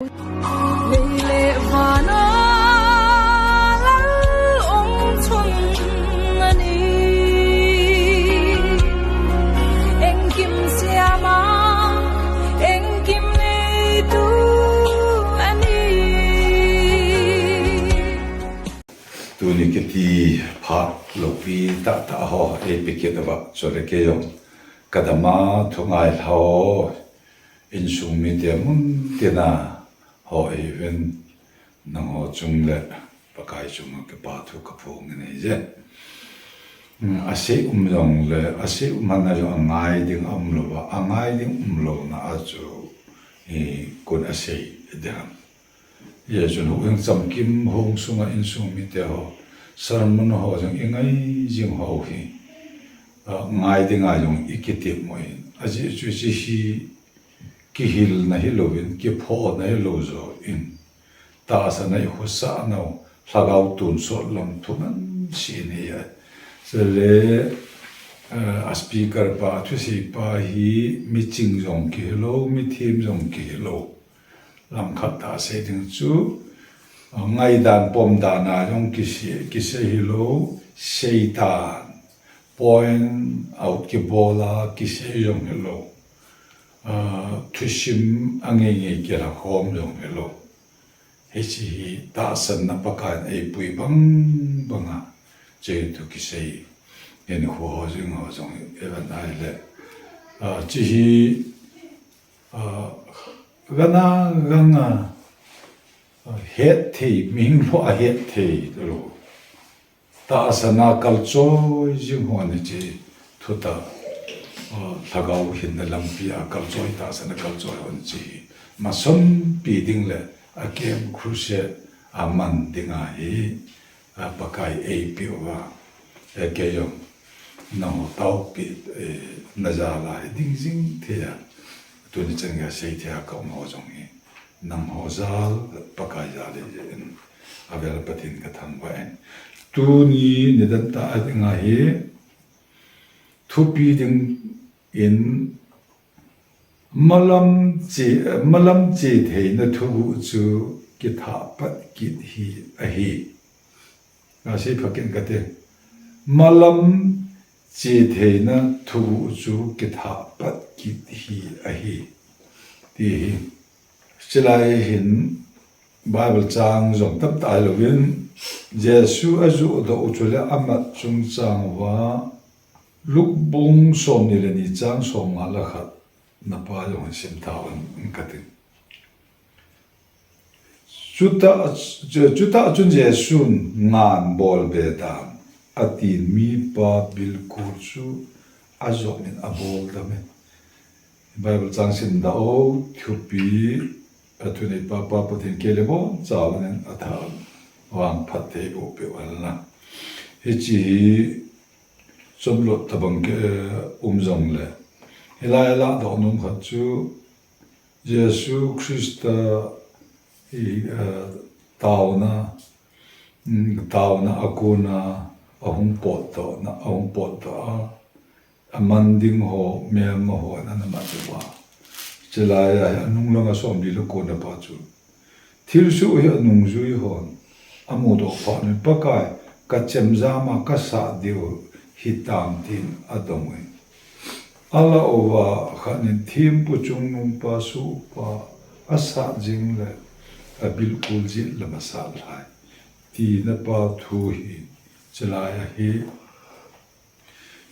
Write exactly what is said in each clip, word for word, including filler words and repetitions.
Lei le vana lal ong chun ani. Engkim siama, engkim neitu ani. Tuni kiti phat lopi tahtah ho eipeh kit uva, chule kei jong kadam a thungai lha ho, insung mite mun tina ho eiven, nangho chung le Pakai chunga kipa thu kaphong in ahije. Hmm, asei um jongle, asei um hana jong angai ding aum louva, angai ding umlouna a chu, i, kon asei ding ham. Hijeh chun huhhing chamkim hung sunga insung mite ho, sermon ho jong ingai jing ho hi, a, ngai dinga jong ikitep mo in. Ajeh chu hiche hi kihilna hilouvin, kiphona hilou jouvin, tahsanna ikhosah nau, lhagao tonsot lam thuman seh in ahi. Chule, eh, a speaker pa, thusei pa hi miching jong kihilou, mithem jong kihilou. Lamkhat tah sei ding chu, eh, ngaidan pomdan a jong kisei, kisei hilou, seitan, point out kibol a kisei jong hilou. Ah, thusim angeingei kilhakhom jong hilou. Hiche hi tahsanna Pakaiyin eipui bang banga, hiche thu kisei, hinkho ho jing ho jong hi, eivet ahile, ah, hiche hi, ah, gana ganga, ah, hetthei, mihing lhou a hetthei lou. Tahsanna kalchoi jing hon hiche thutah, ah, lhagao hinna lampi a kalchoi, tahsanna kalchoi hon hiche hi masonpi ding le a camp crusade a man dinga hi, ah, Pakai eipeh uva, eh, kei jong nangho taopi, eh, na jal a hi ding jing thei a, tuni chan geiya sei thei a ka um ho jong hi nangho jal, Pakai jal hijeh in, avel Pathen kathangvah in. Tuni nidan tah a dinga hi, thupi dingin malam che, malam che theina thuguh chu kithah pat kit hi ahi. Asei phat kit kate. Malam che theina thuguh chu kithah pat kit hi ahi, ti hi. Chulai hin Bible chang jong tamtah hilouvin, Jesu ajoh doh u chule amat chungchang uva, Luke bung somni le ni chang somnga le khat na pa jong hin sim tha un, un katin. Chutah, chu-, chutah chun Jesun ngan bolbe dan atin mipa bilkol chu ajopin abol dam in. Bible chang sim da o, thupi, athuneipa Pa Pathen kei le bonchauvin atha vang phatthei boh peh u hen lang. Hiche hi chomlot tabang kei, eh, um jongle, hilai a lahdoh nom khat chu, Jesu Christa hi, eh, taona, mm, taona a kona ahung potdoh na, ahung potdoh a, aman ding ho, melma hon ana mat uva. Chulai a hi anung langa somli le kona pa chu, thilsoh hi anungjui hon amudoh phat un, Pakai, kachemjam a kasat diu hitam, tin adong in. Alah uva khat in thempu chungnungpa sohpa asat jing le abilkol jet lam asat lhai, tina pa thu hi chulai a hi,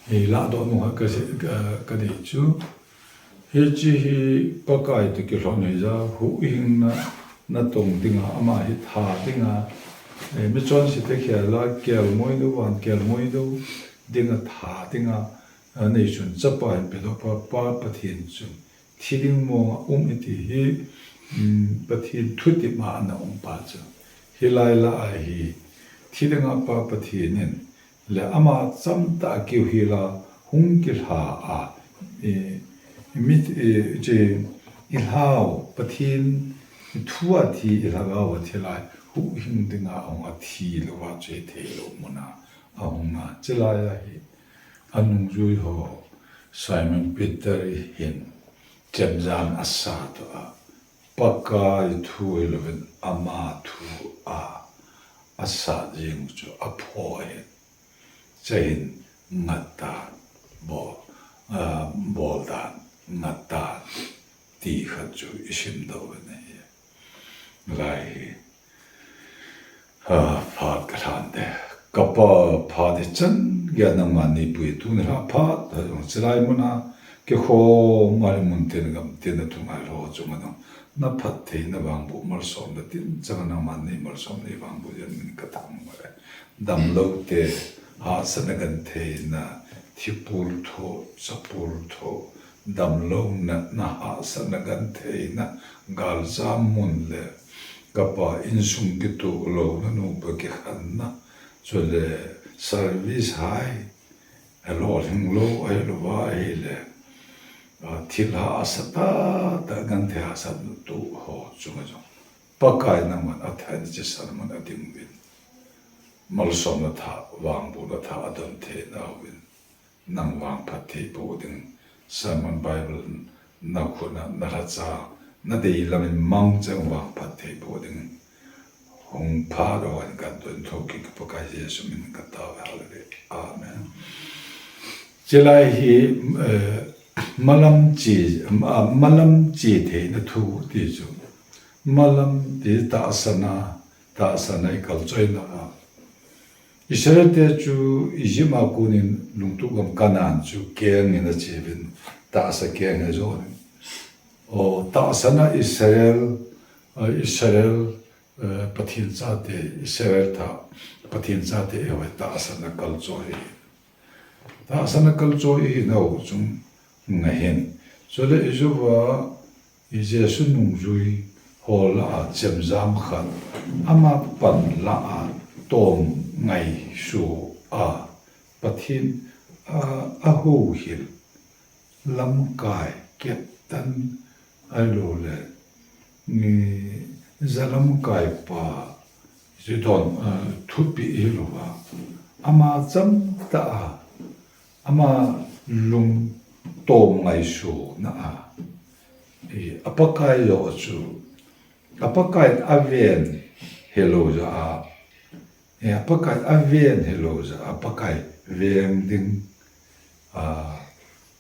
hi lahdoh nom khat ka, ka, kadei chu. Hiche hi Pakai toh kilhon hija, huhhingna natong dinga, ama hi tha dinga, eh, michonse te khel a, kelngoi dou, van kelngoi dou dinga, tha dinga, eh, neisun chapa hin pedoh pa, Pa Pathen chun thi ding monga um e ti hi, um, Pathen thutep a ana um pa chu. Hilai lah a hi thi dinga Pa Pathen in le ama chamtah a keu hela hung kilha a, i, i mit, i, che, i lhau, Pathen thu a thi, i lhagao a thi lai, huhhing dinga ahung a thi louva chu hithei lou muna ahung a, chulai a hi anungjui ho, Simon Peter hin chemjam asat uva, Pakai thu hilouvin ama thu a, asat jing chu apho ahin. Chahin ngata bo, a, bol dan ngata ti khat chu isim doh uvin ahi. Lai hi, a, phat kalhan te. Kapa phat ichan geiya nangman neipui tuni lha phat, a, jong chilai muna, kikhom a le mun tin gam tin a thungai lou chunga jong naphattheina vangboh malsomna tin chang nangman neimalsom neivangboh jeh in min kathangvah e. Damlou te, hahsatna gentheina, thipul thoh, chapul thoh, damlouna, na hahsatna gentheina, galjam mun le, kapa insung kitoh louna, nupa kikhenna, chule service hai, alolhing lou, ahilouva ahile, a, thil hahsa tahtah, genthei hahsatna toh ho chunga jong Pakai nangman athah in chisan mun a ding uvin. Malsomna thah, vangbohna thah adon theina uvin. Nang vangphat thei pou ding. Sermon Bible nakhut a, nalhacha, nadei lam in mangcha vangphat thei pou ding. Hung phat doh in kadon thou kit Pakai Jesu min in katao e, hallelujah. Amen. Chilai hi, eh, malam che, ma-, malam che theina thu ti chu. Malam ti tahsana, tahsana ikalchoina a. Israel te chu Egypt a konin lungtup gam Canaan chu keng in ache uvin, tahsa keng ahi jong. O, tahsana Israel, eh, Israel, eh, Pathen chate, Israel thah, Pathen chate eiho hi tahsana kalcho ahi. Tahsana kalcho ihinau chu ngahin. Chule ijouva, i Jesu nungjui ho lah a chemjam khat, ama pan lah a tom ngaisuh a, Pathen, a, ahouhil, lamkai, captain, ahilouleh, ni, jalamkai pa, Zidon, a, thupi hilouva, ama cham tah a, ama lung tom ngaisuhna a, i, a Pakai joh chu, a Pakai aven hilou jeh a, i, a Pakai aven hilou jeh a, a Pakai veng ding, a,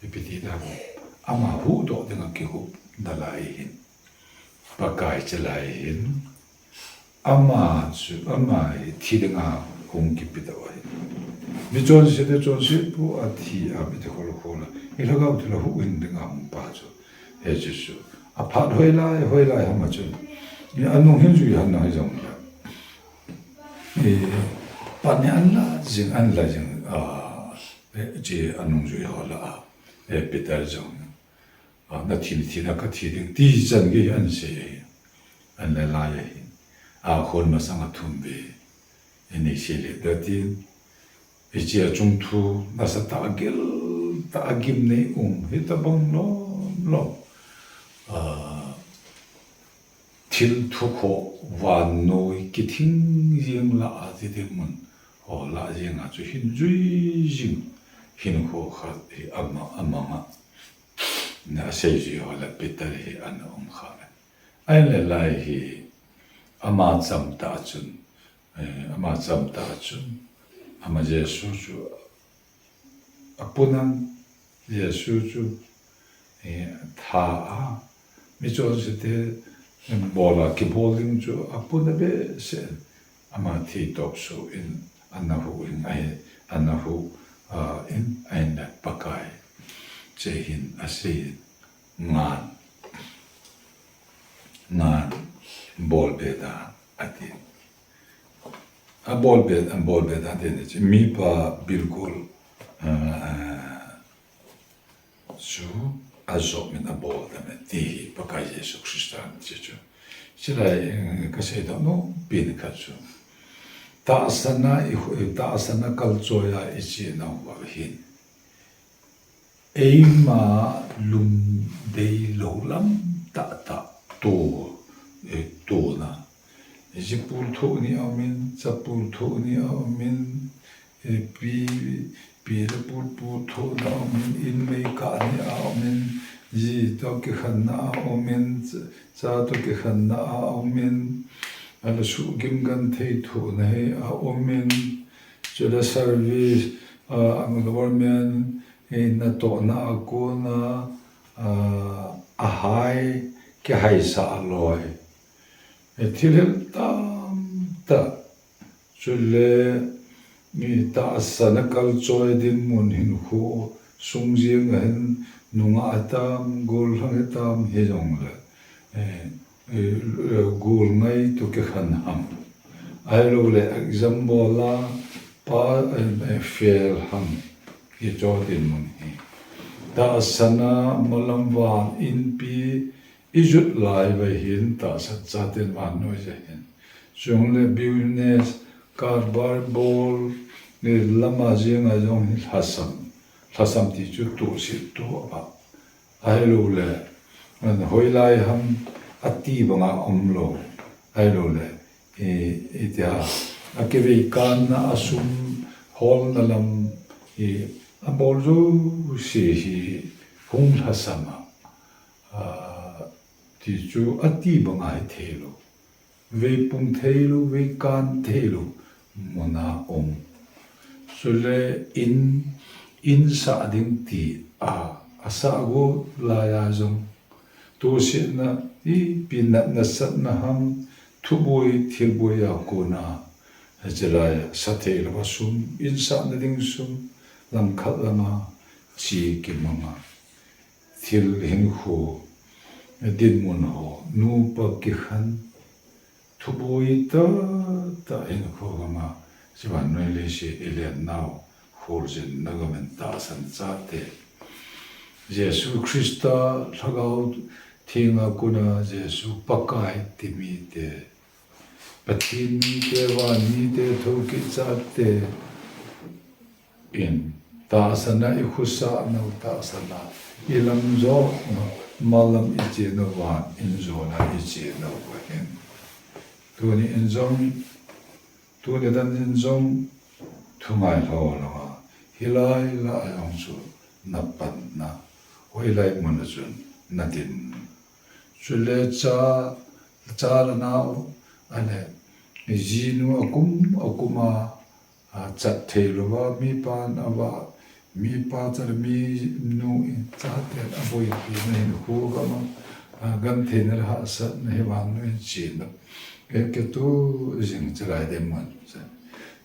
ipi ti dam, ama huhdoh ding a kihup nalai hin. Pakai chilai hin, ama chu, ama hi thi dinga hung kipe doh ahi. Mi chonset te chonset pu a thi a, mi thi khol khol a, i lhagao thil a huhhing dinga hung pa chu, hiche chu, aphat hoilai, hoilai ham a chun, i, anung hin jui hon na hijongle, i, pan hi ahin la jing, ahin la jing, a, hiche anungjui ho lah a, e, Peter jong, a, nathi, nathi na kathi ding, ti chan gei ahin sei ahi. Ahin la lai ahi. A, khon masang a thum vei, inei sei le da tin. Hiche a chung thu, nasatah a giltah a gimnei um, hitobang lom lom. A, thil thukhoh vannoi kithing jeng lah a ti ding mun ho lah jeng a chu hin jui jing, hinkho khat hi ama, amang a. Na seijui ho lah Peter hi ana um kha e. Ahin le lai hi ama cham tah chun, eh, ama cham tah chun, ama Jesu chu apun an, Jesu chu, eh, tha a, mi chonset te, eh, bol a kibol ding chu apun a behseh in, ama thei toksoh in, ana huhhing ahi, ana huh, ah, in, ahin le Pakai. Hiche hin asei in, ngan, ngan bol be dan ati. Abol be, abol be dan ti ni chu, mipa bilkul, ah, chu ajop in abol dan ati hi Pakai Jesu Christa chu chu. Chulai, eh, kasei doh nom pen khat chu, tahsana i, tahsana kalchoi a iche nauva hin, eima lungdei lou lam tahtah to, eh, tona. Jipul thoh ni aumin, chapul thoh ni aumin, eh, pi, pi le pu, pu thoh ni aumin, in mei kah ni aumin, Ji toh kikhenna aumin, cha toh kikhenna aumin, ahileh suhgim genthei thohna hi aumin, chule service, ah, government, eh, natohna a kona, ah, ahai, kihaisah loi. Eh, thil tamtah. Chule, mi tahsan a kalchoi dinmun hinkho sung jeng ahin, nungah hitam, gollhang hitam hijongle, eh, eh, gol ngai toh kikhen ham. Ahilouleh exam bol a, pa, eh, eh, fail ham. Hiche dinmun hi. Tahsan a malam vang inpi, ijot lai uva hin tahsan chaten vannoi jeh hin. Chule business, karbar bol, ni lama jeng a jong hi lhasam. Lhasam ti chu tohse toh a. Ahilouleh, an hoilai ham ati banga umlou. Ahilouleh, i, itia, akivei kanna a sum holna lam, i, abol jouse hi hung lhasam a. Ah, ti chu ati banga hi theilou. Vei pung theilou, vei kan theilou, muna um. Chule in, in sah ding ti a, asah go laiya jong. Tohsetna, ipi natna satna ham, thuboi, thilboi a kona. Hichelai a, sa theilou a sum, in sahna ding sum, langkhat langa, chi kimanga. Thil hinkho, dinmun ho, nupa kikhen, thuboi tah, tah hinkho gama, hiche vannoi leiset a ilen nau, kholjinna gam in tahsan chate. Jesu Christa, Lhagao Theng a kona, Jesu Pakai ti mite, Pathen mite, van mite, thokit chate, in, tahsan a i khosah nau, tahsan a i lamjot nau, malam i che nau, van in jona i che nau ahin. Tuni in jong, tuni dan in jong, thu ngailhah lou a, hilai lah a jong chu na panna, hoilai mun a chun na din. Chule cha, cha le nao, ahileh, jinu akum, akum a, a, chat theilou va, mipan ava, mipa chale minu in chaten aboipi na hinkho gam a, a, gentheina le hahsatna hi vannoi in chena. Ke, kitoh jing chelai dinmun. Cha,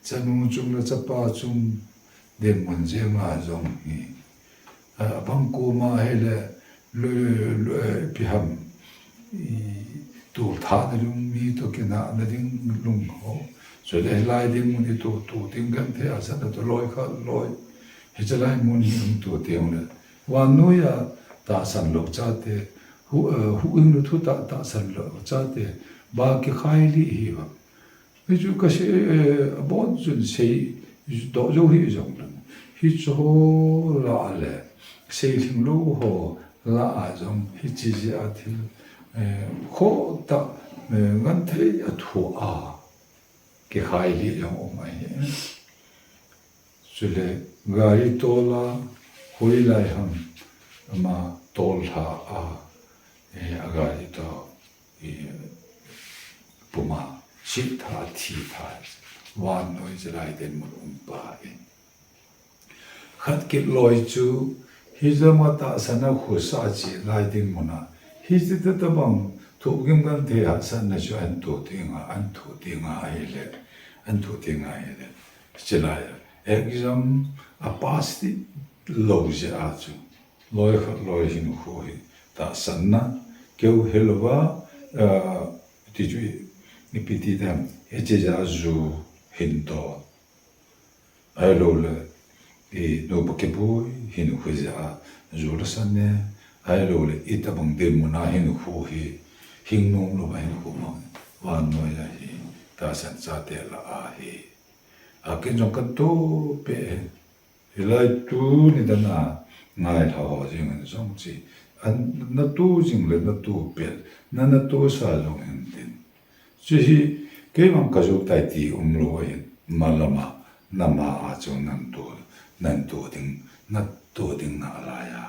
chanu chung le chapa chung dinmun jeng a jong hi. A, abang koma ahileh, lu, lu, eh, ipi ham, i, tolthatna lung, mi toh kinahna ding lung ho. Chule hilai dinmun i toh, toh ding genthei a satna toh loi khat loi. Hichelai mun hi hung toh teng le. Vannoi a tahsan lou chate, hu, eh, huhhingna thu tah, tahsan lou chate, ba kikhai lih hi va. Hichu kasei, eh, abon chun seidoh jou hih jongle. Hichu ho lah le, seilhing lou ho lah a jong, hiche jeh a thil, eh, khoh tah, eh, genthei a thoh a, kikhai lih jong um ahi. Chule, gari tol a, hoilai ham, ama tol lha a, eh, a gari toh, eh, puma, sih tha, thi tha, vannoi chelai dinmun um pa in. Khat kit loi chu, hijong a tahsan a khosah chelai dinmun a, hiche tobang, thohgim genthei hahsatna chu ahin toh ding a, ahin toh ding a ahileh, ahin toh ding a ahileh. Chelai a, exam a pass ti lou jeh a chu. Loi khat loi hinkho hi tahsanna, keu hilou va, ah, ti chu i, ipi ti dem, hiche jeh a ju hin toh. Ahilouleh, i nupa kiboi hinkho jeh a, ju la san ne, ahilouleh, itobang dinmun a hinkho hi, hing nom lou va hinkho mang, vannoi a hi, tahsan chate lah a hi. A ken jong ka toh peh e. Hilai tuni dan a ngailhah ho jeng in jong chi. An, na toh jing le na toh peh. Na, na toh sa jong hin tin. Chu hi, keima ka jou tai ti umlou ahin. Malam a, nama a chu nan toh, nan toh ding, na toh ding na lai a,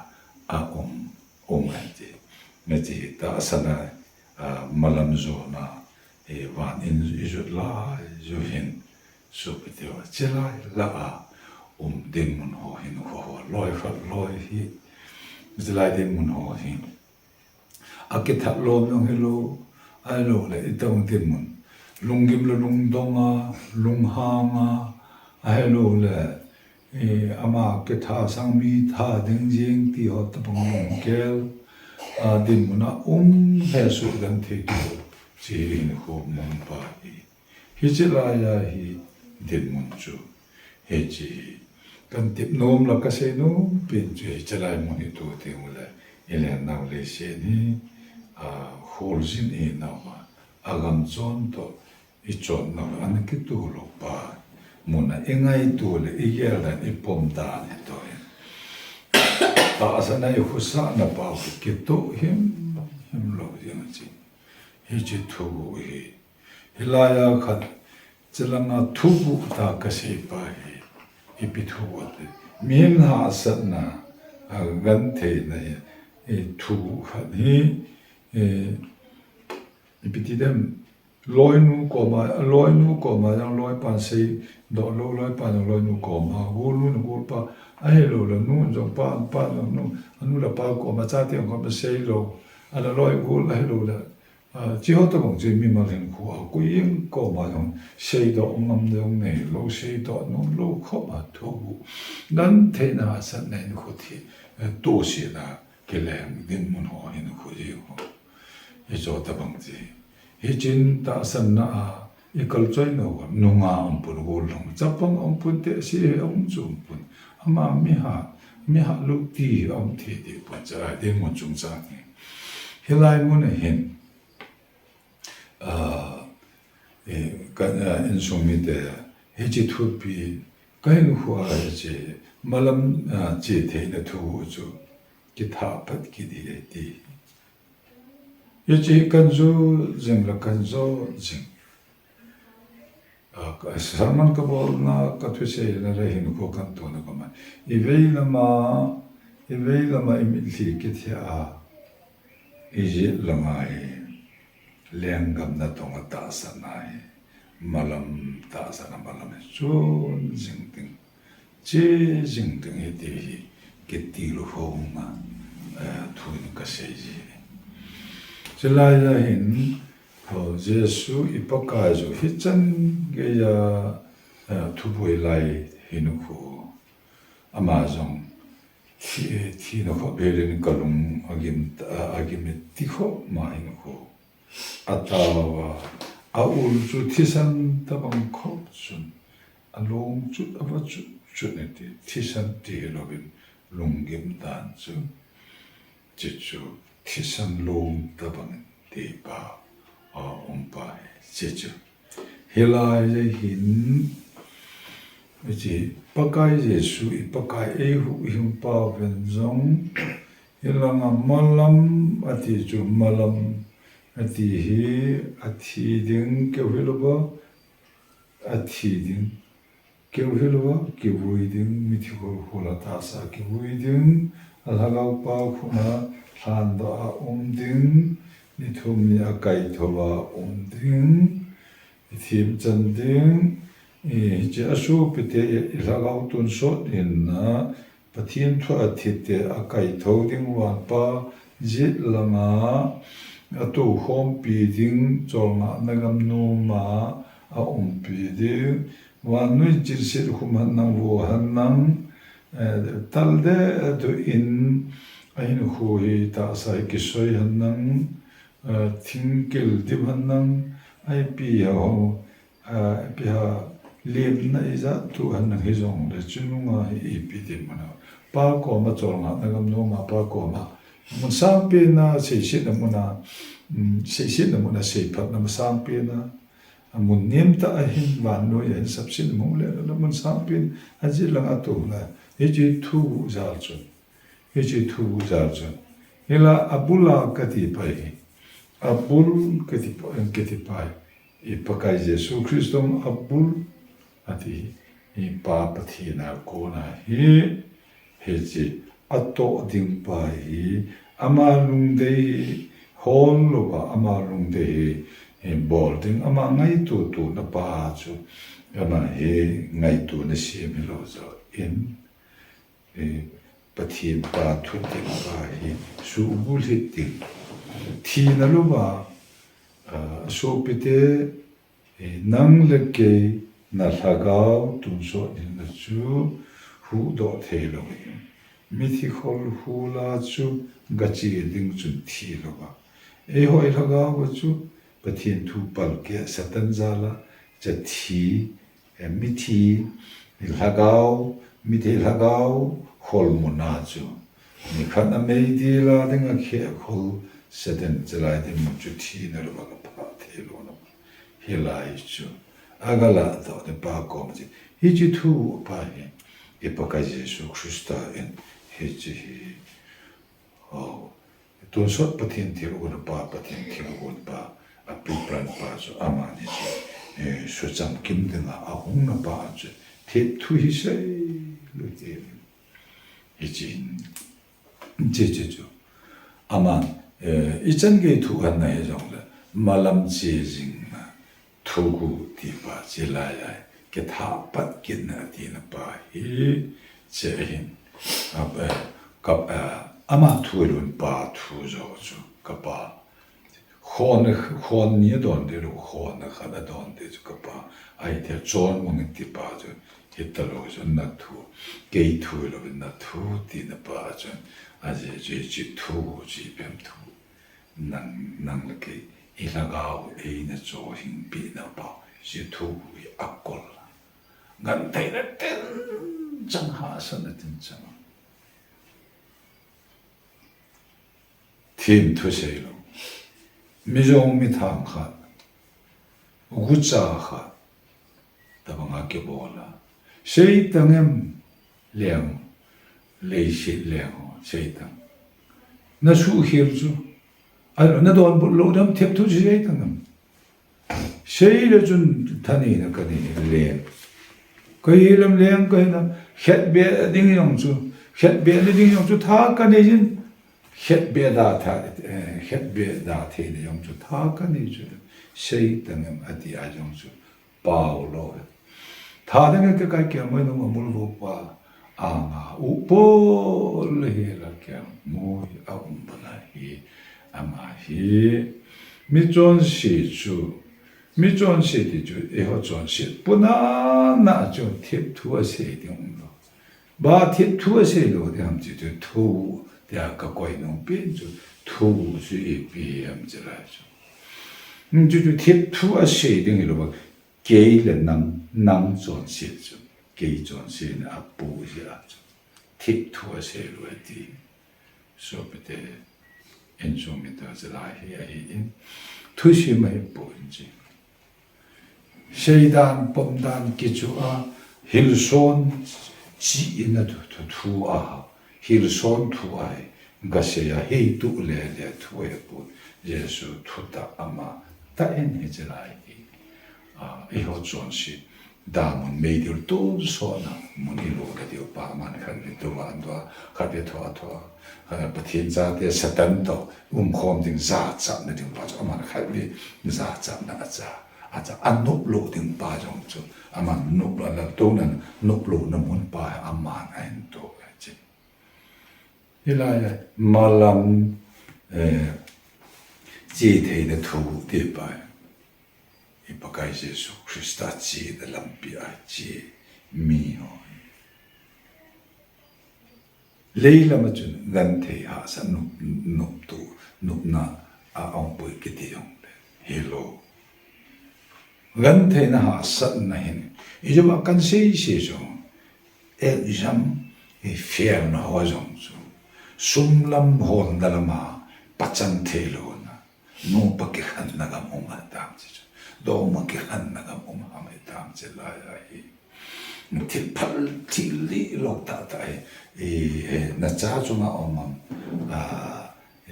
aum. um ahi ti. Hiche tahsan a, a, malam jona, e, van in i jot lai, jot hin, sopite ho, chulai lah a, um dinmun ho hin, ho, ho, loi khat loi hi, chulai dinmun ho hin. Akithat lom jong hilou, ahilou le, itong dinmun. Lunggim le lungdong a, lunghang a, ahilou le, e, ama kitha sang mi tha ding jing ti ho tabang mongkel, a, dinmun a um hesoh genthei kiti, hiche hinkho mong pa hi. Hiche laiya hi dinmun chu. Hiche hi. Kan tep nom le kasei nom pen chu hiche lai mun hi tu teng ule. I lennau leiset hi, a, kholjin i nau a. Agam chon toh, i chon nau, ana kitoh lou pa. Mun a i ngaito le, i gel dan, i pom dan hi toh hin. Tahsan a i khosahna pa hi kitoh himhim lou jeng ahi. Hiche thuguh hi. Hilai a khat, chulanga thuguh tah kasei pa hi, ipi thuguh ti. Mihem hahsatna, a, gentheina hi, e, thuguh khat hi, e, ipi ti dem, loinu koma, loinu koma jong loipan seidoh lou, loipan jong loinu koma, golnu le golpa, ahilou le nu jong pa, pa jong nu, anu le apa koma, chate koma seilou, ala loi gol ahilou le, A, hiche ho tabang chu mimal hinkho a, koi in koma jong seidoh ngam jong neilou, seidoh nomlou khop a thuguh. Gentheina hahsatna hinkho thi, e, tohsetna kileng dinmun ho hinkho jeng ho. Hiche ho tabang chu. Hichun tahsanna a, i kalchoi nau, nungah umpon, gollhang, chapang umpon, tehse hi um chu umpon. Ama mihat, mihat lou ti hi um thei dehpon, chulai dinmun chungchang hi. Hilai mun a hin, a, e, ka, a, insung mite, hiche thupi, ka hinkho a hiche, malam, a, che theina thu chu, kithah pat kit hi e ti. Hiche kan jot jing le kan jot jing. A, ka, sermon kabolna, kathuseina le hinkho kan tona koma. I vei lama, i vei lama i mitlhi kithia a, i jet langa hi, lenggam natong a tahsan ahi, malam tahsan a malam hi chon jing ding, che jing ding ahi ti hi, kitilkhou a, eh, thu in kasei ji. Chulai a hin, Aw, Jesu i Pakai chu hichan geiya, eh, thuboi lai hinkho. Ama jong thi, thina khop helin kalung agim, a, agim e ti khop ma hinkho. Atao a, aul chu thisan tabang khop chun, along chut, ava chut, chut e ti, thisan ti hilouvin, lunggim dan chu. Chuchu thisan long tabang in ti pa, a, um pa hi, chuchu. Hilai a hin, hiche Pakai Jesu, i Pakai eihuhhing pa ven jong, hilanga malam ati chu malam ati hi, athi ding keu hilouva, athi ding keu hilouva, kivui ding, mithi khol khol a tahsa kivui ding, a lhagao pa khut a lhandoh a um ding, ni thum ni a kaithou a um ding, i themchan ding, i, hiche a sopite i, i lhagao tonsot in a, Pathen thu a thite a kaithou ding, vanpa jet langa a toukhompi ding, cholngahna gam noma a umpi ding, vannoi chilset khum henlang, vo henlang, eh, tal deh a thu in a hinkho hi tahsa hi kisoi henlang, eh, thingkel dim henlang, a ipi ho, A, ipi ham, lemna ijat tu henlang hijongle, chunga hi ipi ti mana. Pa koma cholngahna gam noma, pa koma. Mun sangpen a, seisetna mun a, um, seisetna mun a, seiphatna mun sangpen a. A mun nemtah a hin vannoi a hin sapsetna mun le, mun sangpen a, ajet lang a tu le. Hiche thu jal chun. Hiche thu jal chun. Hilai a bul a kati pai hi. A bul kati pa, kati pai. I Pakai Jesu Christa a bul ati hi. I Pa Pathen a kona hi. Hiche a toh ding pa hi. ama lungdei hol louva, ama lungdei hi, hi bol ding, ama ngaito tona pa chu, ama hi ngaitona sem hilou jeh in, eh, Pathen pa thutel pa hi suhbulhit ding. Thina louva, ah, sopite, eh, nang le kei na lhagao tonsot hilna chu huhdoh thei lou hi. Mithi khol hula chu gache ding chun thi louva. Eiho lhagao a chu Pathen thu palkeh, Satan jal a chu thi, eh, mithi, lhagao, mithi lhagao khol muna chu. Nikhat a meidil a dinga khe khol Satan chalai ding mun chu thina louva kapha thei louna. Hilai chu. Agalah doh ding pa kom chu. Hiche thu pa hi. I Pakai Jesu Christa in hiche hi. Oh. Tonsot Pathen thilgon pa, Pathen thilgon pa, a prepare pa chu amani chu, eh, sucham kim dinga ahung na pa chu, thip thu hi sei lou te. Hiche hin, che che chu. Aman, eh, ichan gei thu khat na hi jong le, malam che jing na, Thugu tipa chilai a, kithah pat kitna tina pa hi, che hin, a, eh, kap, eh, ama thu lun pa thu jo chu, kapa. Khon, khon ni adon de lou, khon khat adon de chu kapa. Ahithei chon mong tipa chu, hitalou chu na thu, kei thu lou na thu tina pa chu, aje, je, chi thu, chi pem thu. Nang, nang le kei, i lhagao, eina cho hing pi na pa, si thu hi akol. Ngan thei na ten chang ha sa na ten chang. Thim thu sei lou. Mi jong mi thang khat. Gucha khat. Tabang a kibol a. Sei tang em leng, leiset leng ho, sei tang. Na suhkhel chu. Ai lo, na donbut lou dam thip thu chu sei tang em. Sei le chun thanei na kanei leng. Kahi lam leng kahi na, khetbeh ding jong chu, khetbeh na ding jong chu tha kanei jin. Khetbeh da tha, eh, khetbeh da thei na jong chu tha kanei chu. Sei tang em ati a jong chu. Pao lou. Tha ding ka kai kia mai nung amul vo pa. Anga u pol hi la kia mui a um bana hi. Ama hi. Mi chonse chu. Mi chonse ti chu. Eiho chonse. Puna na chu thip thu asei ding um lou. Ba thip thu asei lou ding ham ti chu thu. Tia ka koi nung pen chu. Thu chu ipi ham ti la chu. Chu chu thip thu asei ding lou ba. Kei le nang, nang chonse chu, kei chonse na apu hi a chu. Thip thu asei lou ati. Sopite, insung mi ta chilai hi ahi in. Thusim ahi pon chi. Seidan, pomdan kichu a, hilson chi in a thu, thu, thu a. Hilson thu ahi, gasei a, hei tu le le thu ahi pon, Jesu thutah ama tah in hiche lai hi. A, eiho chonse, damun meidil tonsot na mun i lo na diu pa aman khat le tu van tua, khat le thua thua, a, Pathen chate Satan to, umkhom ding jachatna ding pa chu aman khat le jachatna acha, acha, anop lou ding pa jong chu, aman nop lou na to nan, nop lou na mun pa aman ahin to, achi. Hilai a, malam, eh, che theina thu ti pa. I Pakai Jesu Christa chena lampi a che mi ho. Leilam a chun genthei hahsat nop, nop tu, nopna a ong poi kiti jong le. Hilou. Gentheina hahsatna hin, ijeh a kan sei sei chu, exam, i fail na ho jong chu, sum lam holna lam a, pachan thei lou na, nupa kikhenna gam um a tam chi chu, doma kikhenna gam um a tam chi lai a hi. Thil phal, thil lih lou tah tah hi, i, na cha chunga um am, a,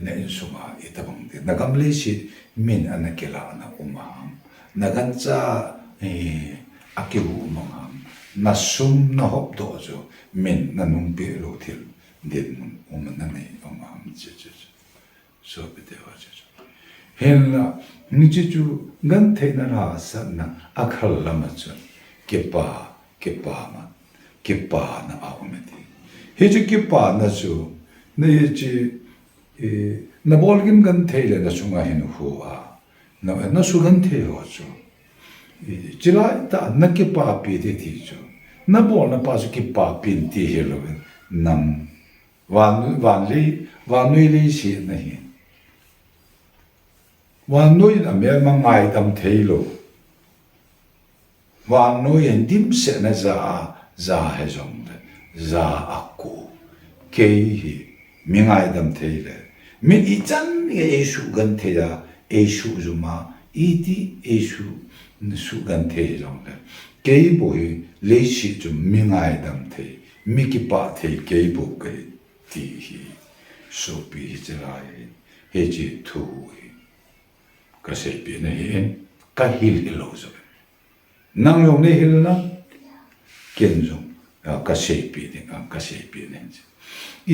na insung a, i tabang ti. Na gam leiset min ana kilah na um a ham. Na gancha, i, akihu um a ham. Na sum na hop doh chu min na nungpeh lou thil dinmun um na nei um a ham chi, chi, chi. Sopite ho chu. Hinla, hiche chu gentheina lhasam na akhal lama chun kipa, kipa ma, kipana aum e ti. Hiche kipana chu, na hiche, eh, na bolgim genthei le na sunga hinkho a, na, na sugenthei ho chu. Eh, chulai tah na kipapi ti ti chu. Na bolna pa chu kipapi ti hilou in, nang Van, van lei, vannoi leiset na hi. Vannoi in amelma ngaidam theilou. Vannoi in dimset na ja a, ja hijongle, ja a ko. Kei hi, mi ngaidam thei le. Min ichan nge eisugenthei a, eisujum a, iti eisugenthei jongle. Kei bou hi, leiset chun mi ngaidam thei, mi kipah thei, kei bou kahi. Ti hi, sopi hiche lai hi, hiche thu hi. Kaseipeh na hi, kahil hilou jong. Nang jong nei hil na, ken jong, a, kaseipeh ding, a, kaseipeh na hi.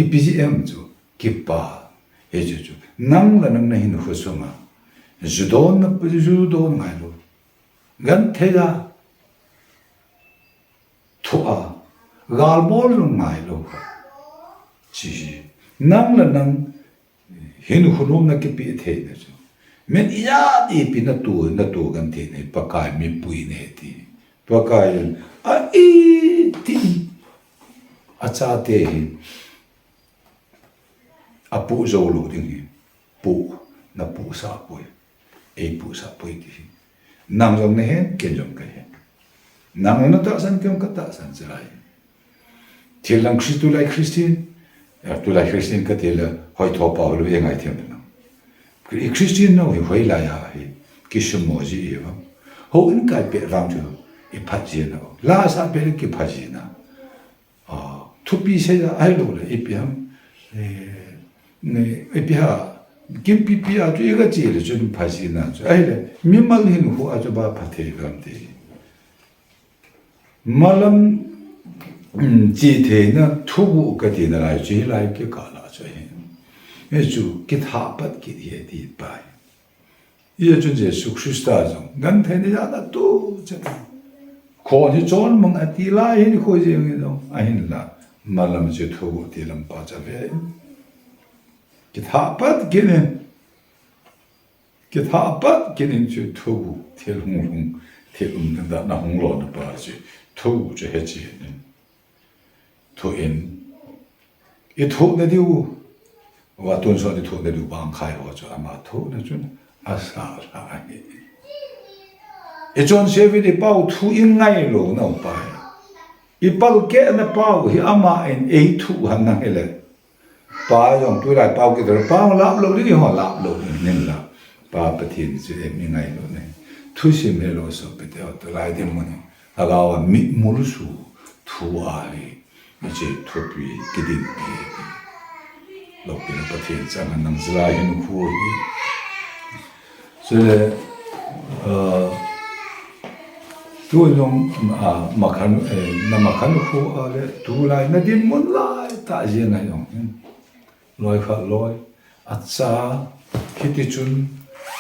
Ipi jeh em chu, kipa, hiche chu. Nang le nang na hinkho sunga. Judon na, judon ngailou. Genthei a. Thu a, galbol jong ngailou kha. Chi hi, nang le nang, hinkho nom na kipeh thei na chu. Min ijat ipi na tu, na tu genthei na hi, Pakai mipui na hi ti. Pakai in, a iti, achate hi, apoh jou lou ding hi. Poh, na poh sah poi. Ei poh sah poi ti hi. Nang jong na hen, ken jong ka hen. Nang na tahsan, ken jong ka tahsan chulai. Thil lang Christ, tulai Christian, eh, tulai Christian kati le, hoitho pa ho lou e ngai them na. Christian nau hi hoilai a hi, kisumo ji e va. Houin kai pet vang chu, iphat ji na. La sa pet le kiphat ji na. A, thupi sei a, ahilou le, ipi ham, eh, ne, ipi ha, kimpipi a chu i kache le chun pha ji na chu, ahile, mimal hinkho a chu ba pha thei ham ti. Malam, um, che theina thuguh kati na lai chu hilai kikah a chu ahi. Hichu kithah pat kit hi ati pai. Hijeh chun Jesu Christa jong, gentheina jat a tu chan. Khon hi chon mang ati lai hin khoi jeng in jong, ahinla, malam chu thu ti lam pa cha ve. Kithah pat kit in, kithah pat kit in chu thu, thil hung lhung, thil um dan dan a hung lona pa chu, thu chu he chi in. Thu in, i thoh na diu, va tun so i thoh na diu bang khai ho chu ama thoh na chun asa la hi. I chonse uvin i pau thu i ngailou na u pa hi. I palkeh na pau hi ama in ei thoh han na hile. Pa jong tulai pau kiti le pau lap lou ding, i ho lap lou ding nin la. Pa Pathen chu eimi ngailou na hi. Thusim helou sopite ho, tulai dinmun hi. Lhagao a mitmu lou su thu ahi. Hiche thupi kiding hi. Loupina Pathen chang a nang jilai hinkho hi. Chule, ah, tu jong, ah, makhan, eh, na makhan khu a le, tulai na dinmun lai tah jeng a jong hin. Loi khat loi, acha, hiti chun,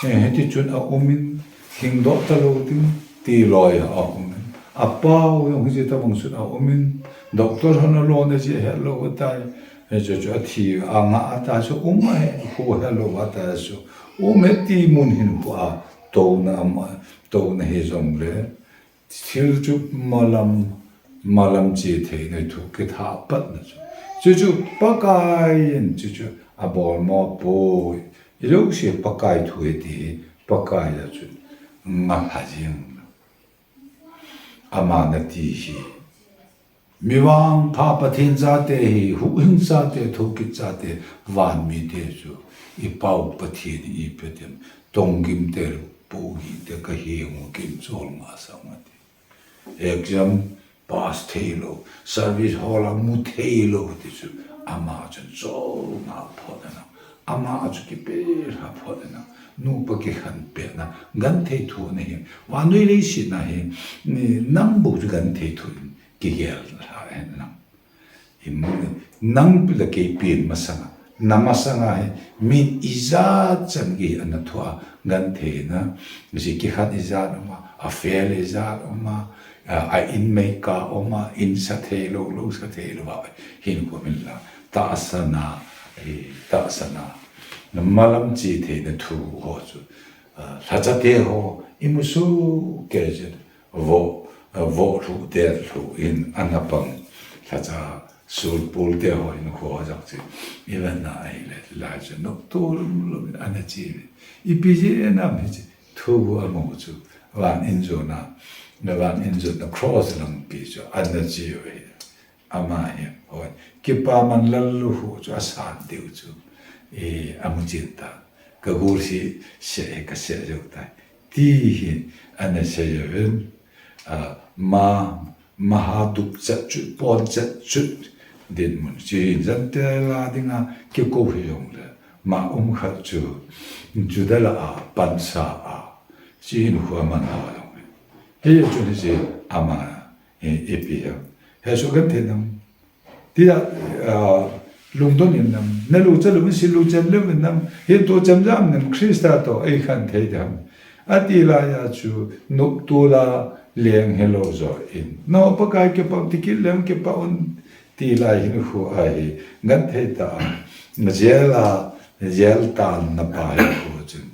eh, hiti chun a um in, hingdoh talou ding, ti loi a um in. Apau jong hiche tabang chun a um in, doctor hon a lona jeh hetlou atai, eh, chu chu athi, angah ata chu um ahi, khu hetlou ata chu um e ti mun hin khu a, touna ama, touna hijongle, Thil chu malam, malam che theina thu kithah patna chu. Chuchu Pakai in chuchu abol mo poi. Ijouse Pakai thu e ti hi Pakai a chu ngah ha jing. Ama nati hi. Mi vangpha Pathen chate hi, huhhing chate, thokit chate, van mite chu, i pau Pathen hi ipi ti em, tonggim te, pohgih te, kahengu kin chol ngah sang ati. Exam pass theilou, service hall a mu theilou ti chu, ama chun chol ngah phot na. Ama chu kipelha phot na, nupa kikhen pehna, genthei thohna hi, vannoi leiset na hi, ni nang bou chu genthei thoh in, kigel lha hen lang. Hin nang pi le kei pen masang a, Na masanga hi, min ijat chan gei ana thoh a, gentheina, ji kikhen ijat um a, afel ijat um a, a, a in meikah um a, in sa thei lou, lou sa thei lou a, hinkho min la, tahsan a, eh, tahsan a, na malam che theina thu ho chu, a, lhacha te ho, imu soh kei jin, vo, a, vo lhu te lhu in ana pang, lhacha sul pul te ho in kho jong chu, i ven na ahile, lai chu, nop to lum lum in ana che ve. Ipi jeh ham hiche, thu amu chu, van injona, na van injona cross lampi chu, ana che ve. Ama hi, hoi, kipaman lallukhuh chu asan diu chu, eh, amu chen ta. Ka gul hi seh hi ka seh jou tai. Ti hi ana sei uvin, ah, ma, maha dup chet chut, pon chet chut, dinmun. Chi hin Gentile a dinga kikou hi jong le, ma um khat chu, Juda lah a, pansa a, chi hin khu aman a jong le. Hiche chu hiche ama, eh, ipi ham. Hiche chu genthei nam. Tia, ah, lungdon in nam, na lu cha lu in si lu chen le in nam, hin to chemjam nam Christa to ei khen thei dam. Ati laiya chu nop to la leng helou jo in. No Pakai kipah ti kit leng kipah un ti lai hinkho ahi, genthei ta a, jel a, jel tan na pa hinkho chun.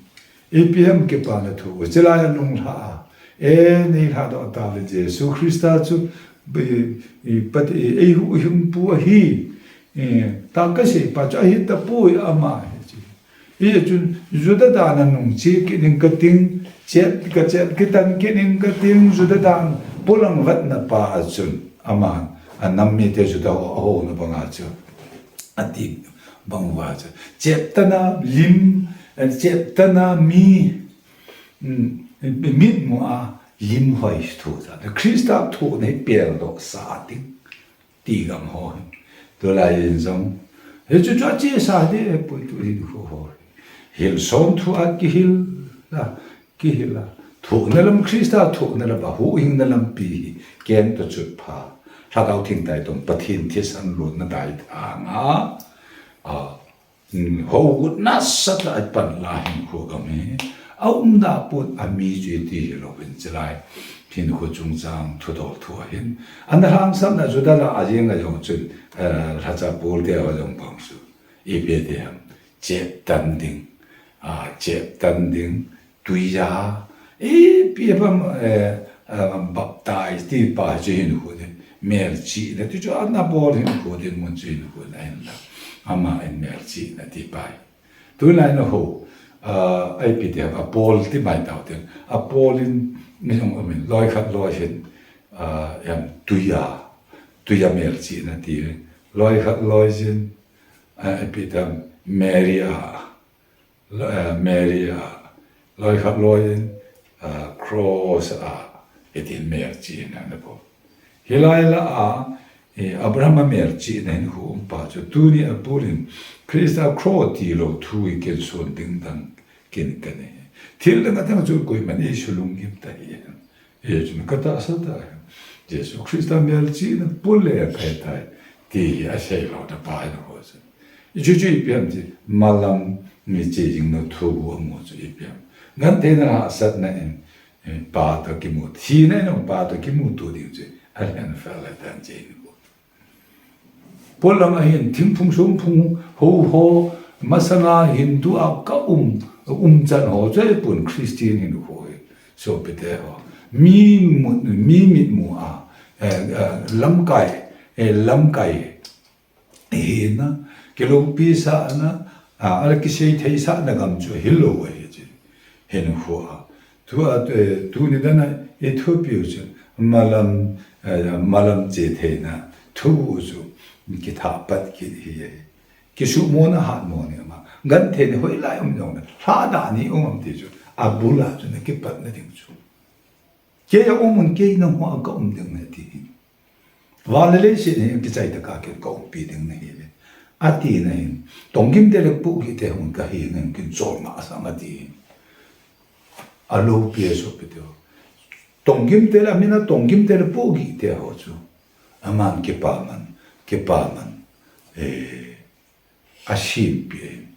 Ipi ham kipana thu, chulai a lunglha a. E, nei lhadoh tauve Jesu Christa chu, i, i, pat, i, eihuhhingpu ahi, i, ta kasei pa chu ahi tapoi ama hi chu. Hichun, Juda dan a nung che kit ning kating, chet, kachet kitan kit ning kating, Juda dan polang vetna pa a chun, ama, anam mite Juda ho, ahouna banga chu. Ati bang uva chu. Cheptana lim, cheptana mi, mm, mitmu a lim hoi thu ta. Christa thohna hi peldoh sa ding. Ti gam ho hi. Tulai in jong. Hichu chu achesa ding poi tu hinkho ho. Hilsom thu a kihil la. Kihil a, thohna lam Christa thohna lam a huhhingna lampi hi, keng toh chutpha, Lhagao Theng taitom Pathen thisan lonna daithang a, a, um, hougut nasatah a pan la hinkho gam hi, aumda pon ami chu iti hilou hin chulai, hinkho chungchang thudol thu ahin, ana lhangsapna Juda lah a jeng a jong chun, eh, lhacha pol te a jong bang chu, ipi ti ham, cheptan ding, a, cheptan ding, Tuiya, ipi ham, eh, eh, baptize ti pa chu hinkho din, melchihna ti chu ana bol hinkho dinmun chu hinkho na hin la. Ama in melchihna ti pa hi. Tulai na ho, ah, ipi ti ham, apol ti mai tau tin. Apol in, mi jong umin, loi khat loi hin, ah, em, tuiya, tuiya melchihna ti. Loi khat loi jin, ah, ipi ti ham, Mary a, Lo-, eh, Mary a, loi khat loi in, ah, cross a, hitin melchihna na bol. Hilai lah a, eh, Abraham a melchihna hinkho um pa chu, tuni a pulin, Christa cross tilou thu hi kin son ding dang kin kanei. Thil dang a dang chu koiman ei sulunggim ta hi. Hichun katahsa tah hi. Jesu Christa melchihna pule akai tai. Ti hi asei lou ta pa hinkho chu. Hichu chu ipi ham ti, malam mi che jing na thu amu chu ipi ham. Gentheina hahsatna in, eh, pa toh kimu. Thina in pa toh kimuto ding chu. Alhen fel a tan che hinkho. Polam a hin thingphung songphung ho ho masanga Hindu a ka um, umchan ho chu ahipon Christian hinkho hi. Sopite ho. Mi mut, mi mitmu a, eh, eh, lamkai, eh, lamkai. Hina, kiloupi sahna, ah, ala kisei thei sahna gam chu hilou ahi chu. Hinkho a. Tua, eh, tuni dan a i thupiu chu malam, eh, malam che theina thu chu kithah pat kit hi ahi. Kisumona hatmo ni ama. Gentheina hoilai um jong le. Lhada ni um am ti chu. Abul a chu na kipatna ding chu. Kei a um un kei nangho a ka um ding na ti hi. Van le leiset hi kichai tah a kin ka umpi ding nahi ve. Ati na hin. Tonggim te le pohgih te hung kahi ngen kin chol ma asang ati hin. Aloupi a sopite ho. Tonggim te le, amina tonggim te le pohgih te ho chu. Aman kipaman, kipaman. Eh, a simpi ahi.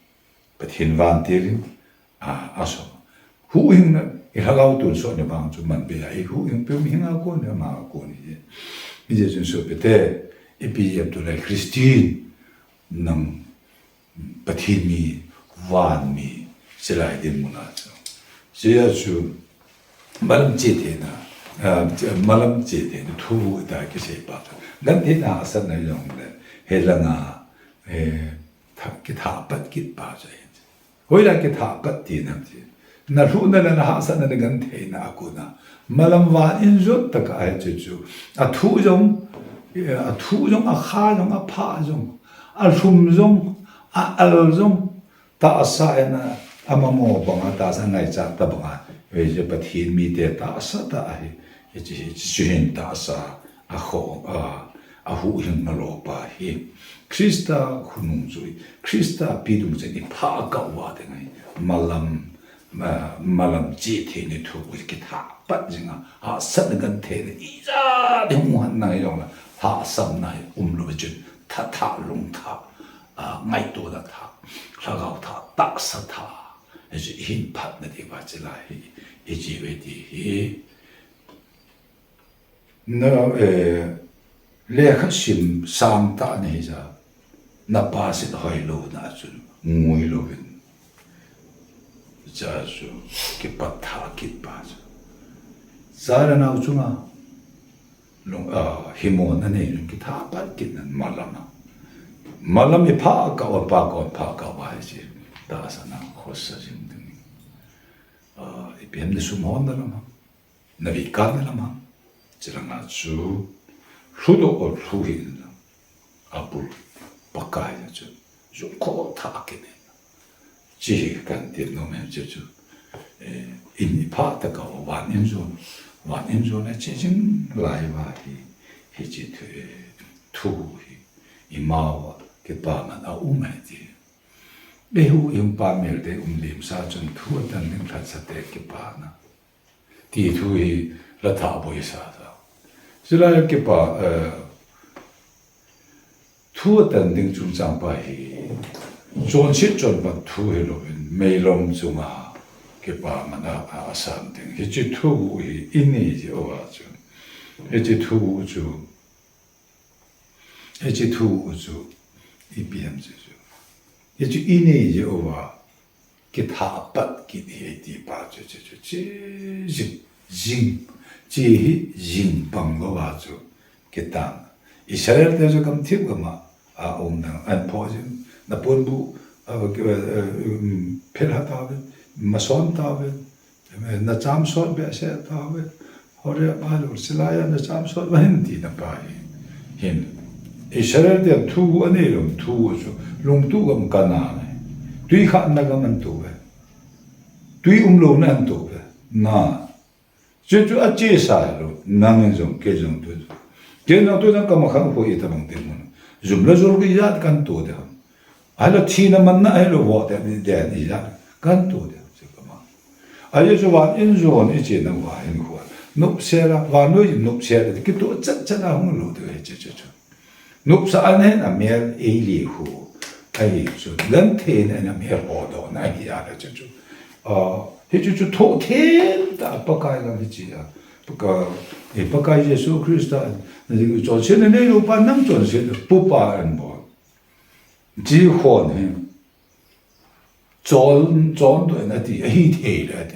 Pathen vantil in, a, a so. Huhhingna, i lhagao tonsot ni vang chu man be a, i huhhing pe um hinga kon, ama kon hi. Hijeh chun sopite, ipi jeh ham itile Christian, nang Pathen mi, van mi, silai dinmun a chu. Hijeh chun, malam che theina, a, malam che theina thu ita kisei pa chu. Gentheina hahsatna jong le, helanga, eh, tha-, kithah pat kit pa chu ahi. Hoilai kithah pat ti nam ti. Na lhuhna le na hahsatna le gentheina a kona. Malam van in jot tah a ahi chu chu. A thu jong, a thu jong, a kha jong, a pha jong, a lhum jong, a al jong. Tahsa in a, a mamo banga, tahsa ngaichat tah banga. Hiche Pathen mite tahsa tah ahi. Hiche, hiche chu hin tahsa. A kho, a, a huhhingna lopa hi. Christa khonung chu, Christa pi dung chun i phah kah uva ding ahi. Malam, ma-, malam che theina thu kithah pat jing a, hahsatna gentheina ijat hung hang nai jong le, lhahsamna hi umlou chun, tha thah, lung thah, a, ngaito thah, lhagao thah, tahsa thah, hiche hin phatna diuva chilai hi, hiche ve ti hi. Na, eh, lekha sim sangtah na hi ja, na pass hoilou na chu ngui louvin. Cha chu kipat tha kit pa chu. Cha le nao chunga lung, ah, himona nei lung kithah pat kit nan malam a. Malam i phah kah uva, phah kah uva, phah kah uva hiche. Tahsa na khosa jing ding. Ah, ipi ham na sum honna lam a. Na veikanna lam a, chulanga chu, lhudoh u lhu hih in lang, abul Pakai a chu, jung kho tha kit in. Hiche hi kahin ti nom e chu chu, eh, in i phah tah kah uva, van in jon, van in jon a che jing lai uva hi, hiche thu, eh, thu hi, i ma uva, kipaman a um e ti. Eiho, i hung pamel te um lim sa chun thu atan ding lhacha te kipana. Ti thu hi la thah boi sa sa. Chulai kipa, eh, thu atan ding chungchang pa hi. Chonset chonphat thu hilouvin, meilom chunga kipaman a, a, asan ding. Hiche thu hi i nei jeh uva chu. Hiche thu chu. Hiche thu u chu, ipi ham chu chu. Hiche i nei jeh uva, kithah pat kit hi ti pa chu, chu, chu, chu, jing, jing, hiche hi jing bang louva chu, kitang. Israel te chu gamthip gam a, a um nang, an phoh jing, na ponbuh, a, a, um, phel ha tauve, mason tauve, Na cham sot behseh tauve. Horeb a lul silai a na cham sot vahin tina pa hi. Hin. Israel te thu anei lou, thu chu lungtup gam Canaan ahi. Tui khatna gam ahin tou ve. Tui umlouna ahin tou ve. Na. Chu chu achesa hilou. Nangin jong, kei jong tu. Kei jong tu jong kamakhan khu itobang ding mun. Jum le jol kei jat kahin tou ding ham. Ahilou thina manna ahilou vo te ni de ni ja. Kahin tou ding chu kama. Ajeh chu van in jon i chena uva hin khu. Nopsel a, vannoi nopsel a, kitoh chat chat a hung lou ding ahi chu chu chu. Nopsa a na hin amel eile khu. Ahi chu, genthei na in amel ho dohna ahi a chu chu. Ah, hichu chu thoh them tah a Pakai lam hiche a. Pakai, eh, Pakai Jesu Christa, chonsetna neilou pa nang chonsetna pu pa ahin bol. Chi khon hi. Chon, chon doh in ati, ahi thei le ati.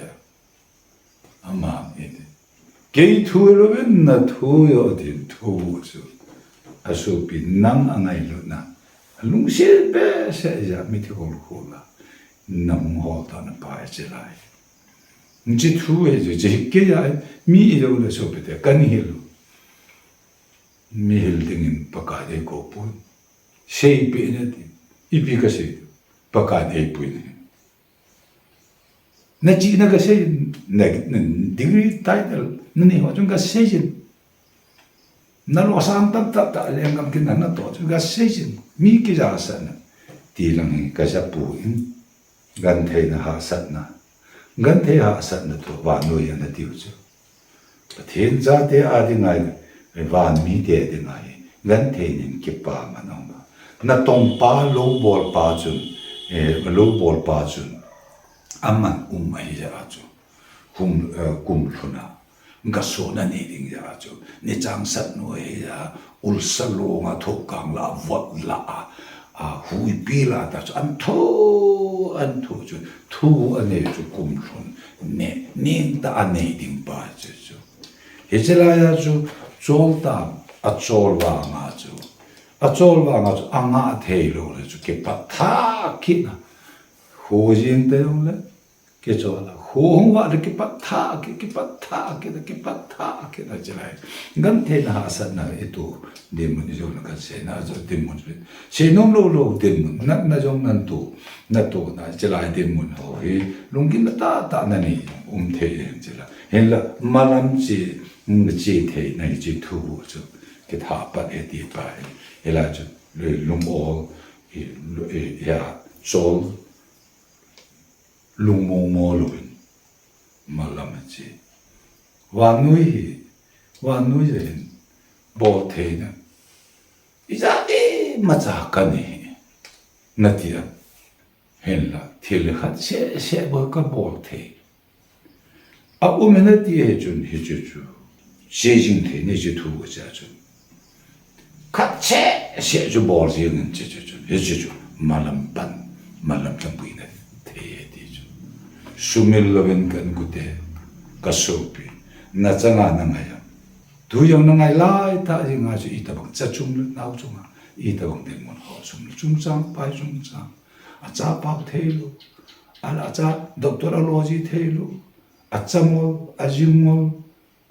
Ama, ati. Kei thu louvin na thu jo tin thu chu. Asopi nang angailutna. Alungset behseh jeh a mithi hol khol a. Nang hol tana pa ahi chilai. Hiche thu hi chu, hiche kei a, mi ilou le sopi te, kahin hil u. Mi hil dingin Pakai in eikou poi. Seipeh in ati. Ipi kasei. Pakai in eipui in. Na chihna kasei in, na, na degree title, na nei ho chun kasei in. Na losam tam tah tah lenggam kin na, natoh chun kasei in. Mi kijasatna. Ti lang hi kaja poi. Gentheina hahsatna. Genthei hahsatna toh vannoi a na tiu chu. Pathen chate a ding ahi, van mite a ding ahi. Genthei in kipaman a um a. Natongpa lou bolpa chun, eh, lou bolpa chun, aman um ahi jeh a chu, hung, eh, kum lhun a, gaso nanei ding jeh a chu, nichang sat nu ahi jeh a, ulsa long a thohkang la, vot la a, a, huipi la ta chu, an tho, an tho chu, thu anei chu kum lhun, ne, ning ta anei ding pa chu chu. Hiche lai a chu, chol ta, achol vang a chu, achol vang a chu, anga thei lou le chu, kipat tha kit na, Kho jing te jong le, kichol a. Kho hung vah le kipat tha kit, kipat tha kit, kipat tha kit a chilai. Gentheina hahsatna i to dinmun i jong na kan seina, a jong dinmun. Seinom lou lou dinmun, natna jong nan to, na to na chilai dinmun ho hi, lunggimna tahtah nanei um thei e chilai. Hinla, malam che, che theina hi che thu chu, kitha pat e ti pa hi. Hilai chu, lung ol, hi, hi, ya, chol, lungmong mo louvin, malam a che. Vannoi hi, vannoi jeh hin, bol theina. Ijat imacha kanei, nati a. Hinla, thil khat seh seh bou kabol thei. A um e nati hichun, hichu chu. Sejing thei ni chu thu cha chu. Khat seh seh chu bol jing in che che chu. Hichu chu. Malam pan, malam tampuina thei e ti chu. Sumil louvin kan gute, kasopi. Nachanga nangai am. Tu jong nangai lai ta jing a chu itobang cha chung le nao chung a. Itobang dinmun ho chung le chungchang, pai chungchang. Achapa thei lou. A, acha doctor aloji thei lou. Achamol, ajingmol,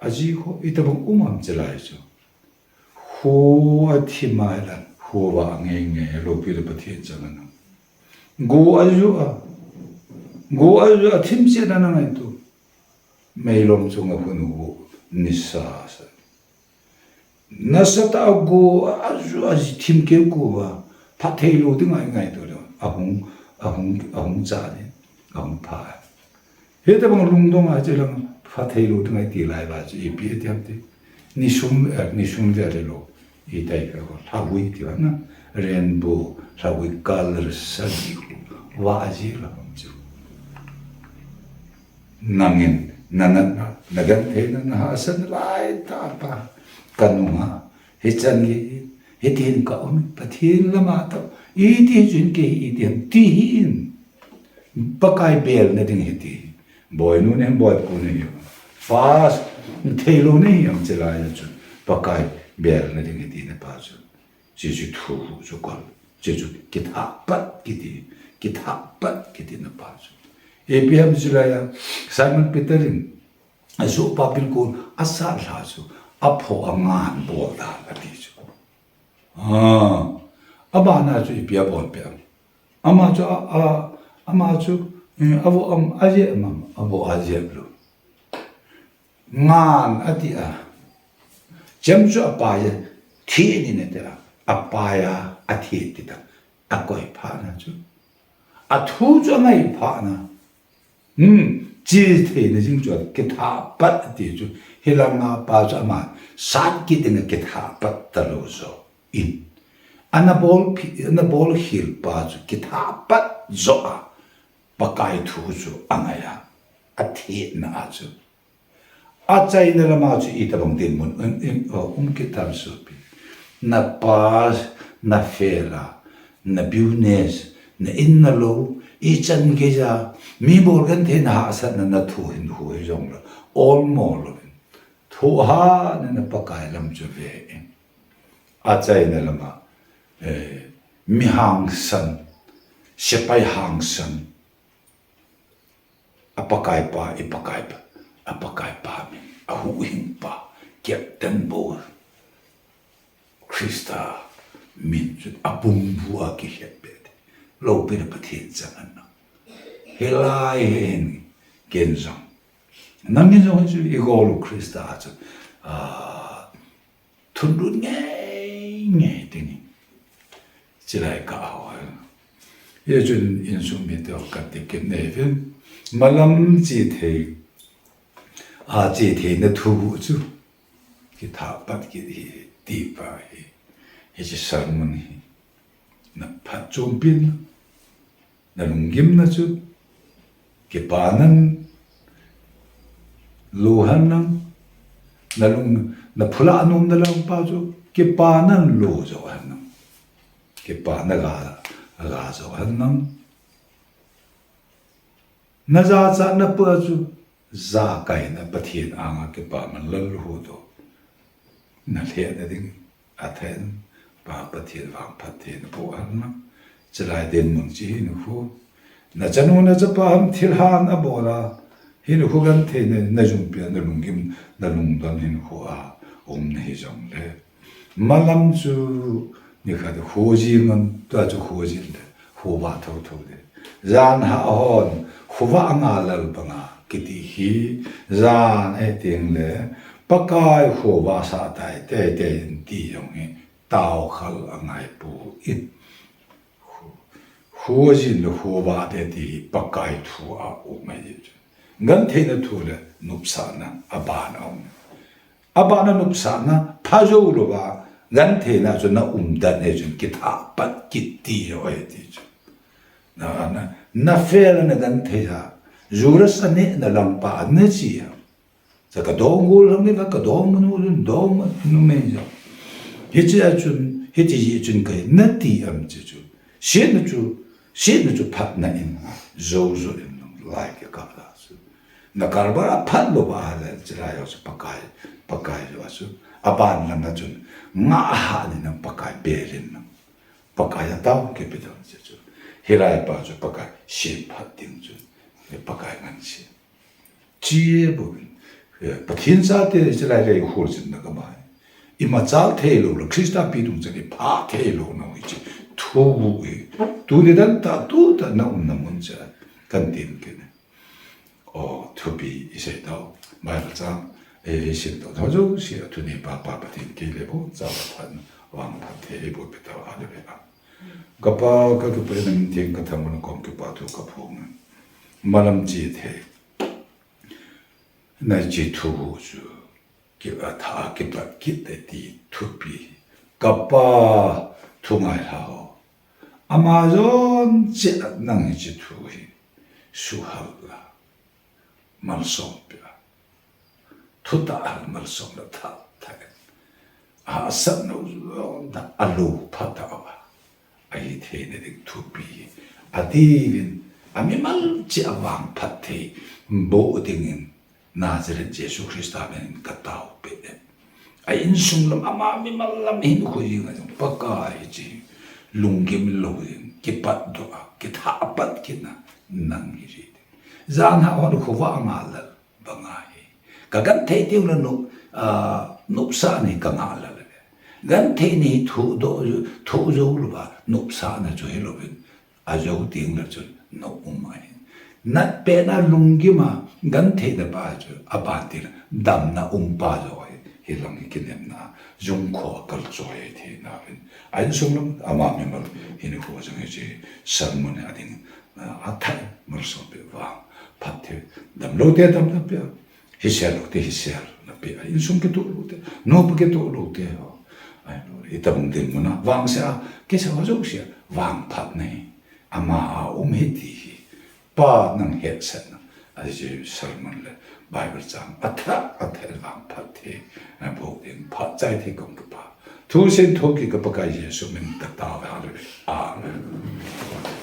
aji kho, itobang um am chilai chu. Kho athim a ilan, kho vah nge nge, loupi le Pathen chang a nang. Go aju a, go aju a thim che na nangai tu. Meilom chunga khun u, nisa sa. Nasatah a go, aju, aji thim keu ko va, phat thei lou ding ngai ngai to lou. Ahung, ahung, ahung cha ni, ahung pha. Hitobang lungdong a che lang, phat thei lou ding ngai ti lai va che, ipi ti ham ti. Ni sum, eh, ni sum ve le lou. Itai ka ko, lhahui ti va na. Rainbow, lhahui color sa ji ko. Va aji la ham chu. Nangin, na, na, na, na gentheina, na hahsatna lai tah pa, ka nunga, hichan gei, hiti hin ka um, Pathen lama tah, iti chun kei, iti hin, ti hin, Pakai belna ding hiti, boinu nei, boipu nei, fast, thei lou nei, am chilai chun, Pakai belna ding hiti na pa chun. Che chu thu chu kol. Che chu kitha pat kiti, kitha pat kiti na pa chu. Ipi ham chilai a, Simon Peter in, asohpa bilkol, asatha chu, apho angan bol dan ati chu. Ah, abana chu ipi abol pe am. Ama chu, a, a, ama chu, eh, avo am, ajep am, avo ajep lou. Ngan ati a. Chem chu apai a, thi ni ne te a. Apai a, athi ti ta. Akoi pha na chu. Athu chu angai pha na. Hmm, che thei na jing chu kitha pat ati chu. Hilanga pa chu ama, sat kit ding kitha pat ta lou jo. In. Ana bol phi, ana bol hil pa chu kitha pat jo a. Pakai thu chu angai a. Athi na a chu. Achaina lama chu itobang dinmun, um, um, um, um kit tam sopi. Na pa, na fela, na business, na in na lou, ichan gei a, mi bol gentheina hahsatna na thu hin hu hi jong lou, ol mo lou hin. Thu ha na na Pakai lam chu ve in. Achaina lama, eh, mi hangsan, sepai hangsan, A Pakai pa, i Pakai pa, a Pakai pa min, a huhhing pa, Captain Paul, Christa min chu a pumbu a kihet pet. Loupina Pathen chang an nang. Hilai hin ken jong. Nangin jong chu i gol u Christa chu, a, thunlut ngei ngei ding. Chilai ka hoi. Hichun insung mite ho ka ti kit nei vin. Malam che thei. A che thei na thu bu chu. Kitha pat kit hi ti pa hi. Hiche sermon hi. Na phatchompi na, na lunggimna chu kipanan lo henlang, na lung, na phula nomna lampa chu kipanan lo jo henlang, kipana ga, ga jo henlang. Na jachatna pa chu jakaina Pathen anga kipaman lal ho to. Na lhehna ding a thei in, Pa Pathen vangphat thei na po henlang. Chulai dinmun chu hinkho. Na chanu na chapa ham thilhan abol a, hinkho gentheina, na jumpi a, na lunggim, na lungdon hinkho a um na hijongle. Malam chu nikhat khojin ngan, tua chu khojin le, khovah thotho le. Jan hah hon, khovah a nga lal banga kiti hi, jan e ting le, Pakai khovah sah tai, tei tei in ti jong hi, taokhal angai poi. Kho, khojin le khovah te ti hi Pakai thu a um ahi chu. Gentheina thu le nopsahna aban a um. Aban a nopsahna pha jou louva, gentheina chu na um dan ahi chun, kithah pat kit ti jo ahi ti chu. Na, na, na fail na genthei a, Judas a nehna lampa a na chi a. Sa ka dong gol lang ni va ka dong manu lun dong manu mei jo. Hiche a chun, hiche ji chun kai na ti am chi chu. Sietna chu, sietna chu phatna in, jou jou in nung lai kikah la chu. Na karbar a phat louva le, chulai a chu Pakai, Pakai jo a chu. Aban lang a chun, nga a ha ni nang Pakai bel in nang. Pakai a tao kipe ding chi chu. Hilai pa chu Pakai semphat ding chu. Pakai ngan si. Chi e bo. Eh, Pathen chate chulai le khol chin na ka mai. Ima chal thei lou le, Christa pi dung chani pha thei lou na hi chi. Thu bu e. Tuni dan ta tu ta na um na mun cha. Kan tin ke ne. O, thupi i sei tau. Bible chang. E, i sei tau. Tho jo si a thu ni pa pa Pathen ke le bo. Cha pa phan. Vangphat thei bo pe tau a le be a. Ka pa ka ka pe na min theng ka thang na kom ke pa thu ka phong. Malam chi thei. Na chi thu chu. Ki a tha kipat kit te ti thupi. Ka pa thu ngai hla ho. Ama jon che nang hi chi thu hi. Suhal la. Malsom pia. Thutah hal malsom la tha tha. Ahahsatna u jon ta a lo phat ta a. Ahi theina ding thupi. Ati vin. Amimal chi a vangphat thei. Bo dingin. Nazareth Jesu Christa min in ka tao pe e. A insung lam ama mimal lam hin khu jing a jong Pakai hi chi. Lunggim lou jing. Kipat doh a. Kithah pat kit na. Nang hi ri. Jan hah hon khovah a nga lal. Banga hi. Ka genthei teng le nop, a, nopsah ni ka nga lal le. Genthei ni thoh doh, thoh jou louva, nopsahna chu hi louvin. A jou teng le chun na um ahi. Nat pena lunggim a, gentheina pa chu, aban teng le, damna um pa jo ahi. Hi lang hi kinemna, jung kho kal choi ahi thei na vin. A insung lam, ama mimal, hin khu jang hi chi, sermon a ding, a, a thai, malsom pe vangphat thei, dam lou te dam na pe, hi sel lou te, hi sel na pe, a insung kitoh lou te, nop kitoh lou te, ho. Ai, no, i tabang ding muna, vangse a, kisa ho jo sia, vangphat nei, ama a um hi ti hi, pa nang hetsahna, a ji sermon le, Bible chang, a tha, a thei vangphat thei, a bo ding, phat chai thei kong ka pa. Thu sin thu ki ka Pakai Jesu min ka tao ve, hallelujah. Amen.